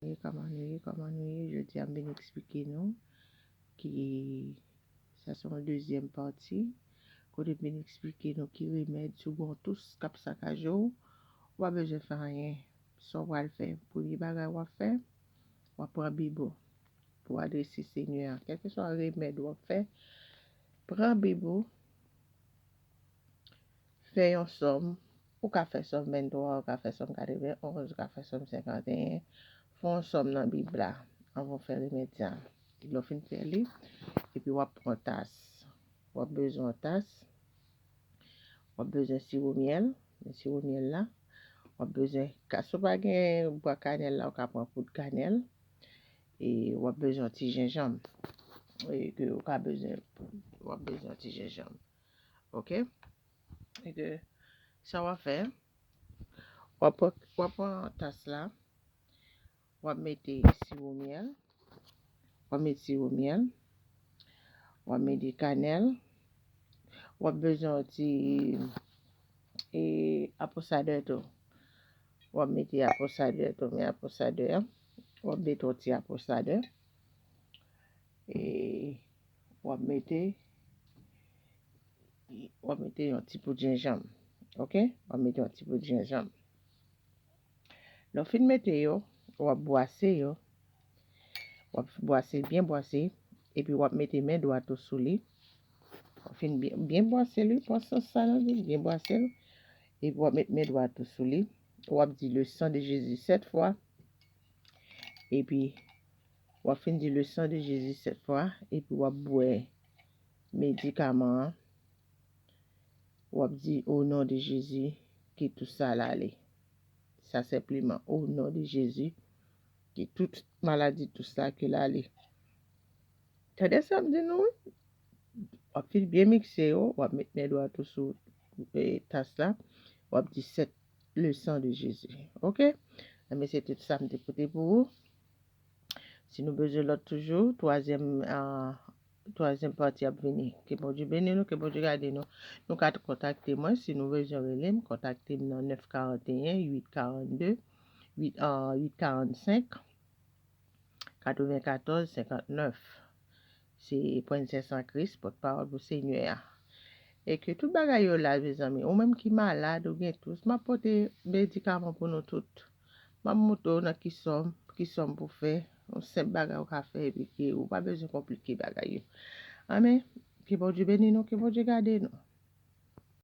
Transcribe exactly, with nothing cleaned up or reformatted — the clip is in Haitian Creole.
Kòman nou ye, kòman nou ye, kòman nou ye? Jodi a m vin eksplike nou ki sa se yon dezyèm pati kote m vin eksplike nou ki remèd si w gen yon tous k ap sakaje w, ou pa bezwen fè anyen. Sa w pral fè? Premye bagay w ap fè, w ap pran Bib ou pou w adrese Senyè a. Kèlkeswa remèd w ap fè, pran Bib ou, fè yon sòm. Ou ka fè sòm venntwa, ou ka fè sòm katrevenonz, ou ka fè sòm senkanteyen. Fè yon sòm nan Bib la anvan w fè remèd sa. Lè w fin fè li, epi w ap pran tas. W ap bezwen yon tas. W ap bezwen siwo myèl. Men siwo myèl la, w ap bezwen, ka, si w pa gen bwa kanèl la, ou ka pran poud kanèl. E w ap bezwen yon ti jenjanm. E ke ou ka bezwen, w ap bezwen yon ti jenjanm. Oke? E ke sa w ap fè, w ap pran, w ap pran tas la, w ap mete siwo myèl, w ap mete siwo myèl, w ap mete kanèl, w ap bezwen yon ti, e, apwosadè tou. W ap mete apwosadè tou, men apwosadè, w ap mete yon ti apwosadè. E w ap mete, w ap mete yon ti poud jenjanm. Oke? W ap mete yon ti poud jenjanm. Lè w fin mete yo, w ap bwase yo. W ap bwase, byen bwase. Epi w ap mete men dwat ou sou li. W ap fin byen, byen bwase li, pran sans sa nan li, byen bwase l. Epi w ap met men dwat ou sou li. W ap di le sang de Jésus sèt fwa. Epi w ap fin di le sang de Jésus sèt fwa. Epi w ap bwè medikaman an. W ap di, au nom de Jésus, ke tout sa l ale. Sa senpleman, au nom de Jésus, ke tout maladi, tout sa, ke l ale. Tande sa m di nou, wi. W ap fin byen mikse yo, w ap met men dwat ou sou, e, tas la, w ap di sèt, le sang de Jésus. Oke? Enben, se tout sa m te pote pou ou. Si nou bezwen lòt toujou, twazyèm, ah, twazyèm pati ap vini. Ke Bondye beni nou, ke Bondye gade nou. Nou ka kontakte mwen si nou bezwen rele m. Kontakte m nan nèf karanteyen, uit karannde, uit, ah, uit karannsenk, katrevenkatòz senkantnèf. Se Prensès an Kris, pòtpawòl pou Senyè a. E ke tout bagay yo la, mezanmi. Ou menm ki malad, ou gen tous, m ap pote medikaman pou nou tout. M ap montre w nan ki sòm, ki sòm pou fè. Yon senp bagay ou ka fè epi ke ou pa bezwen konplike bagay yo. Amèn. Ke Bondye beni nou, ke Bondye gade nou.